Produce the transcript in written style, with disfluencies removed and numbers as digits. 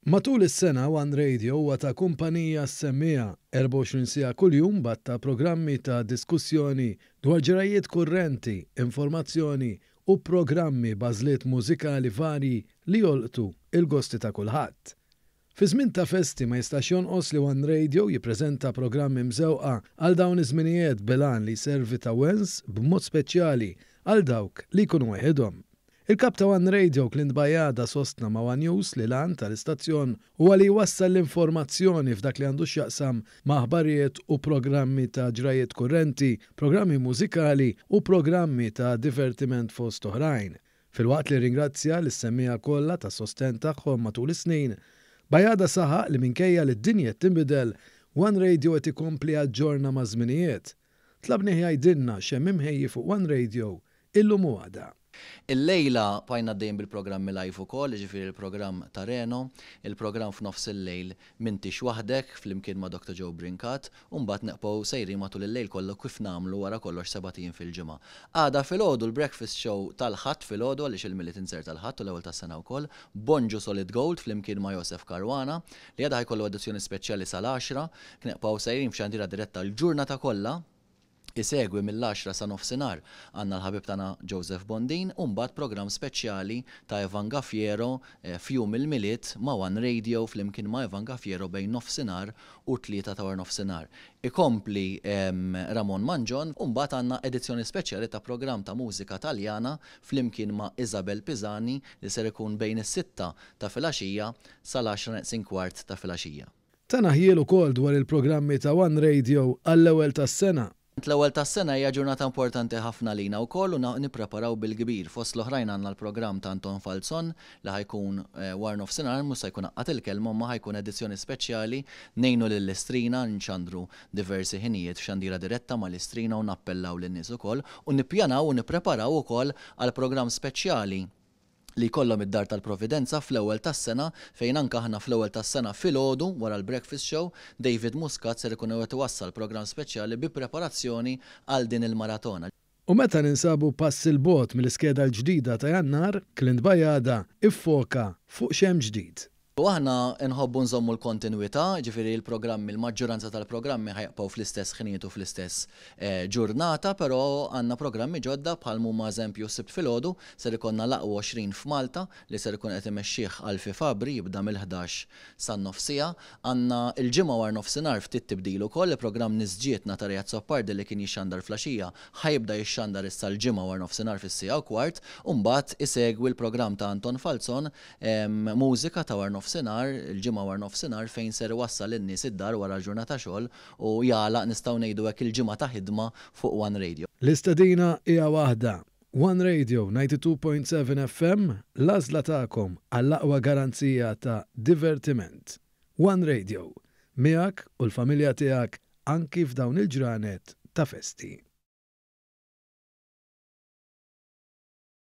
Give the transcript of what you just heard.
Matul is-sena One Radio huwa ta' kumpanija għas-semmiegħa 24 siegħa kuljum b'għadd ta' programmi ta' diskussjoni dwar ġrajjiet kurrenti, informazzjoni u programmi b'għażliet mużikali varji li jolqtu l-gosti ta' kulħadd. Fi żmien ta' festi ma jistax jonqos li One Radio jippreżenta programmi mżewqa għal dawn iż-żminijiet bil-għan li jservi ta' wens b'mod speċjali għal dawk li jkunu weħidhom. Il-Kap ta' One Radio Clint Bajada sostna ma' One News li l-għan tal-istazzjon huwa li jwassal l-informazzjoni f'dak li għandu x'jaqsam ma' aħbarijiet u programmi ta' ġrajjiet kurrenti, programmi mużikali u programmi ta' divertiment fost oħrajn. Filwaqt li rringrazzja lis-semmiegħa kollha tas-sostenn tagħhom matul is-snin, Bajada saħaq li minkejja li d-dinja qed tinbidel, One Radio qed ikompli jaġġorna maż-żminijiet. Tlabnih jgħidilna x'hemm imħejji fuq One Radio illum u għada. Illejla bqajna għaddejjin bil-programmi live ukoll, jiġifieri l-programm ta' Reno, il-programm f'nofs il-lejl M'intix Waħdek flimkien ma' Doctor Joe Brincat, u mbagħad neqbgħu sejrin matul il-lejl kollu kif nagħmlu wara kollox sebat ijiem fil-ġimgħa. Għada filgħodu l-breakfast show tal-Ħadd filgħodu għaliex il-Milied inzerta l-Ħadd u l-Ewwel tas-Sena wkoll, Bonġu Solid Gold flimkien ma' Josef Caruana, li għada ħa jkollu edizzjoni speċjali sal-għaxra, neqbgħu sejrin f'xandira diretta l-ġurnata kollha. Isegwi mill-għaxra sa nofsinhar għandna l-ħabib tagħna Joseph Bondin u mbagħad programm speċjali ta' Evan Gaffiero f'jum il-Milied ma' One Radio flimkien ma' Evan Gaffiero bejn nofsinhar u t-tlieta ta' waranofsinhar. Ikompli Ramon Mangion u mbagħad għandna edizzjoni speċjali ta' programm ta' mużika Taljana flimkien ma' Isabel Pisani li ser ikun bejn is-sitta ta' filgħaxija sal-għaxra neqsin kwart ta' filgħaxija. Tana ħjiel ukoll dwar il-programmi ta' One Radio għall-ewwel tas-sena. L-ewwel tas-sena hija ġurnata importanti ħafna għalina wkoll u nippreparaw bil-kbir. Fost l-oħrajn għandna l-programm ta' Anton Falzon li ħa jkun war nofsinhar, mhux se jkun għaqqad il-kelma imma ħa jkun edizzjoni speċjali ngħinu lill-Istrina nxandru diversi ħinijiet f'xandira diretta mal-Istrina u nappellaw lin-nies ukoll u nippjanaw u nippreparaw ukoll għal programm speċjali li jkollhom id-Dar tal-Providenza fl-ewwel tas-sena fejn anke aħna fl-ewwel tas-sena filgħodu wara l-breakfast show David Muscat ser ikun qed iwassal programm speċjali bi preparazzjoni għal din il-maratona. U meta ninsabu pass 'il bogħod mill-iskeda l-ġdida ta' Jannar, Clint Bajada iffoka fuq x'hemm ġdid. U aħna nħobbu nżommu l-kontinwità, jiġifieri l-programmi, l-maġġuranza tal-programmi ħa jibqgħu fl-istess ħinijiet u fl-istess ġurnata, però għandna programmi ġodda bħal m'huma eżempju s-Sibt filgħodu ser ikollna l-Aqwa 20 f'Malta li ser ikun qed imexxih Alfie Fabri jibda mill-ħdax san-nofs siegħa. Għandna l-Ġimgħa war nofsinhar ftit tibdil ukoll, il-programm Nisġietna ta' Ray Azzopardi li kien jixxandar fl-għaxija ħa jibda jixxandar issa l-Ġimgħa war nofsinhar fis-siegħa u kwart u mbagħad isegwi l-programm ta' Anton Falzon Mużika ta' warnofsinhar, il-Ġimgħa warnofsinhar fejn ser iwassal lin-nies id-dar wara ġurnata xogħol u jagħlaq nistgħu ngħidu hekk il-ġimgħa ta' ħidma fuq One Radio. L-istedina hija waħda, One Radio 92.7 FM, l-għażla tagħkom għall-aqwa garanzija ta' divertiment. One Radio, miegħek u l-familja tiegħek anki f'dawn il-ġranet ta' festi.